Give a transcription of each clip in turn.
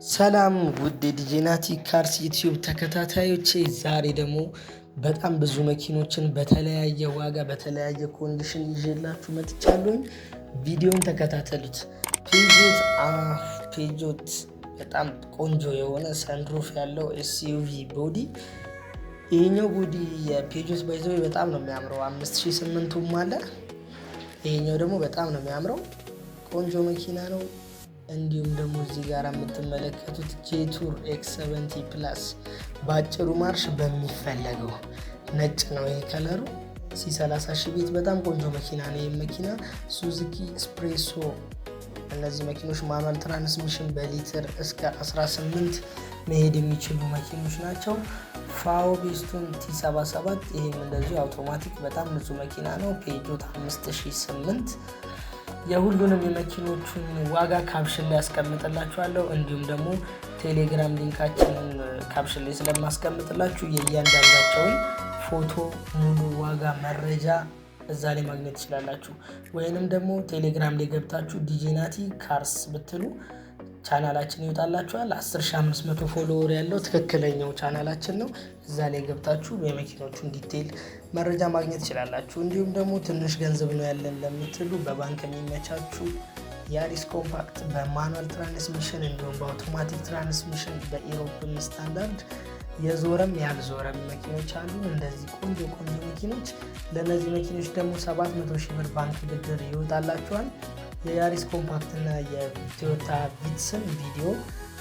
ሰላም ውድ የዲጄ ናቲ ካርስ ዩቲዩብ ተከታታዮቼ፣ ዛሬ ደግሞ በጣም ብዙ መኪኖችን በተለያየ ዋጋ በተለያየ condition ይዤላችሁ መጥቻለሁኝ። ቪዲዮን ተከታተሉት። ፔጆት በጣም ቆንጆ የሆነ sunroof ያለው SUV body። ይሄኛው body የፔጆት by the way በጣም ነው የሚያምረው። 5008ቱም አለ። ይሄኛው ደግሞ በጣም ነው የሚያምረው። ቆንጆ መኪና ነው። እንዲሁም ደግሞ እዚህ ጋር የምትመለከቱት ጄቱር X 70 Plus በአጭሩ ማርሽ በሚፈለገው ነጭ ነው ይሄ color ኡ። C 30 ሺህ ቤት በጣም ቆንጆ መኪና ነው። ይህ መኪና ሱዙኪ ስፕሬሶ። እነዚህ መኪኖች manual transmission በሊትር እስከ 18 መሄድ የሚችሉ መኪኖች ናቸው። ፋኦ ቤስቱን T77፣ ይህም እንደዚሁ አውቶማቲክ በጣም ንጹህ መኪና ነው። ፔጆት 5008። የሁሉንም የመኪኖቹን ዋጋ caption ላይ ያስቀምጥላችኋለሁ። እንዲሁም ደግሞ ቴሌግራም link ኣችንን caption ላይ ስለማስቀምጥላችሁ የእያንዳንዳቸውን ፎቶ፣ ሙሉ ዋጋ መረጃ እዛ ላይ ማግኘት ትችላላችሁ። ወይንም ደግሞ ቴሌግራም ላይ ገብታችሁ ዲጄ ናቲ ካርስ ብትሉ ቻናላችን ይወጣላችኋል። 10,500 follower ያለው ትክክለኛው ቻናላችን ነው። እዛ ላይ ገብታችሁ የመኪኖቹን detail መረጃ ማግኘት ትችላላችሁ። እንዲሁም ደግሞ ትንሽ ገንዘብ ነው ያለን ለምትሉ በባንክ የሚመቻቹ ያሪስ ኮምፓክት በ manual transmission እንዲሁም በ automatic transmission በ Europe ም ስታንዳርድ የዞረም ያልዞረም መኪኖች አሉ። እንደዚህ ቆንጆ ቆንጆ መኪኖች። ለእነዚህ መኪኖች ደግሞ 700 ሺህ ብር ባንክ ብድር ይወጣላችኋል። የያሪስ ኮምፓክት እና የቶዮታ ቪትስን ቪዲዮ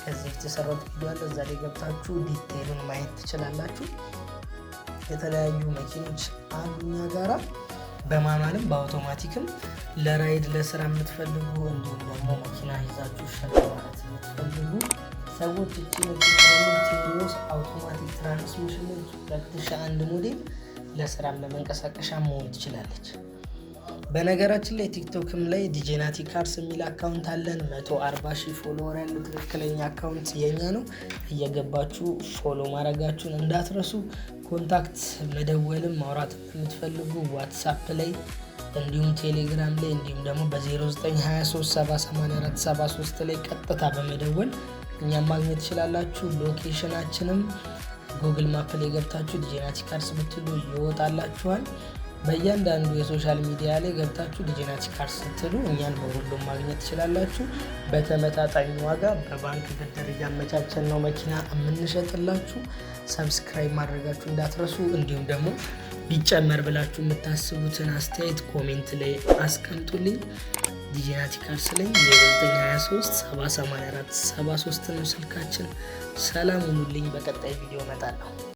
ከዚህ በፊት የሰራሁት ቪዲዮ አለ። እዛ ላይ ገብታችሁ detail ኡን ማየት ትችላላችሁ። የተለያዩ መኪኖች አሉ እኛ ጋራ በማኑዋልም በአውቶማቲክም። ለራይድ ለስራ የምትፈልጉ እንዲሁም ደግሞ መኪና ይዛችሁ ሸጥ ማለት የምትፈልጉ ሰዎች፣ እቺ መኪና ደግሞ ቴሪዮስ automatic transmission 2001 ሞዴል ለስራም ለመንቀሳቀሻ መሆን ትችላለች። በነገራችን ላይ ቲክቶክም ላይ ዲጄ ናቲ ካርስ የሚል account አለን። 140 ሺህ follower ያለው ትክክለኛ account የኛ ነው። እየገባችሁ follow ማድረጋችሁን እንዳትረሱ። Contact መደወልም ማውራት የምትፈልጉ ዋትሳፕ ላይ እንዲሁም ቴሌግራም ላይ እንዲሁም ደግሞ በ0923 ላይ ቀጥታ በመደወል እኛም ማግኘት ትችላላችሁ። Location ኣችንም ጉግል ማፕ ላይ ገብታችሁ ዲጄ ናቲ ካርስ ብትሉ ይወጣላችኋል። በእያንዳንዱ የ social media ላይ ገብታችሁ ዲጄ ናቲ ካርስ ስትሉ እኛን በሁሉም ማግኘት ትችላላችሁ። በተመጣጣኝ ዋጋ በባንክ ብድር እያመቻቸን ነው መኪና የምንሸጥላችሁ። Subscribe ማድረጋችሁ እንዳትረሱ። እንዲሁም ደግሞ ቢጨመር ብላችሁ የምታስቡትን አስተያየት comment ላይ አስቀምጡልኝ። ዲጄ ናቲ ካርስ ላይ 0923 784 73 ነው ስልካችን። ሰላም ሁኑልኝ። በቀጣይ ቪዲዮ እመጣለሁ።